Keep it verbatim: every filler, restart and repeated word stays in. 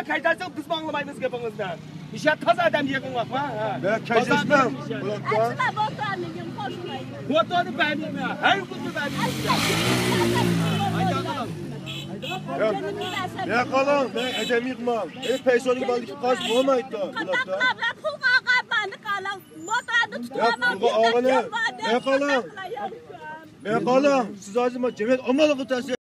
كەيدەرسىڭ بىز ئاڭلىمايمىز گېپىڭىزنى. نىشان تازا ئادەم يىغىڭلار، ھە؟ مەن كەيدەشمەن. بۇلاردا. ئەسلا بوتاننى يىم قوشمايمىز. بوتاننى بەرمەيمەن. ھەر كۈننى بەرمەيمەن. ياق، ياق، قالاڭ، مەن ئادەم يىغماڭ. ئەي، پەيسونىڭ بالىسى قاچ بولمايدۇ. بۇلاردا. پۇلغا ئالغان بالىنى قالاڭ. بوتاننى ياق، تۇتۇۋالماڭ. پۇلغا ئالغىنى. ياق، قالاڭ. مەن قالاڭ، سىز ھازىر ما جەمئىيەت ئامانلىقىغا تەسىر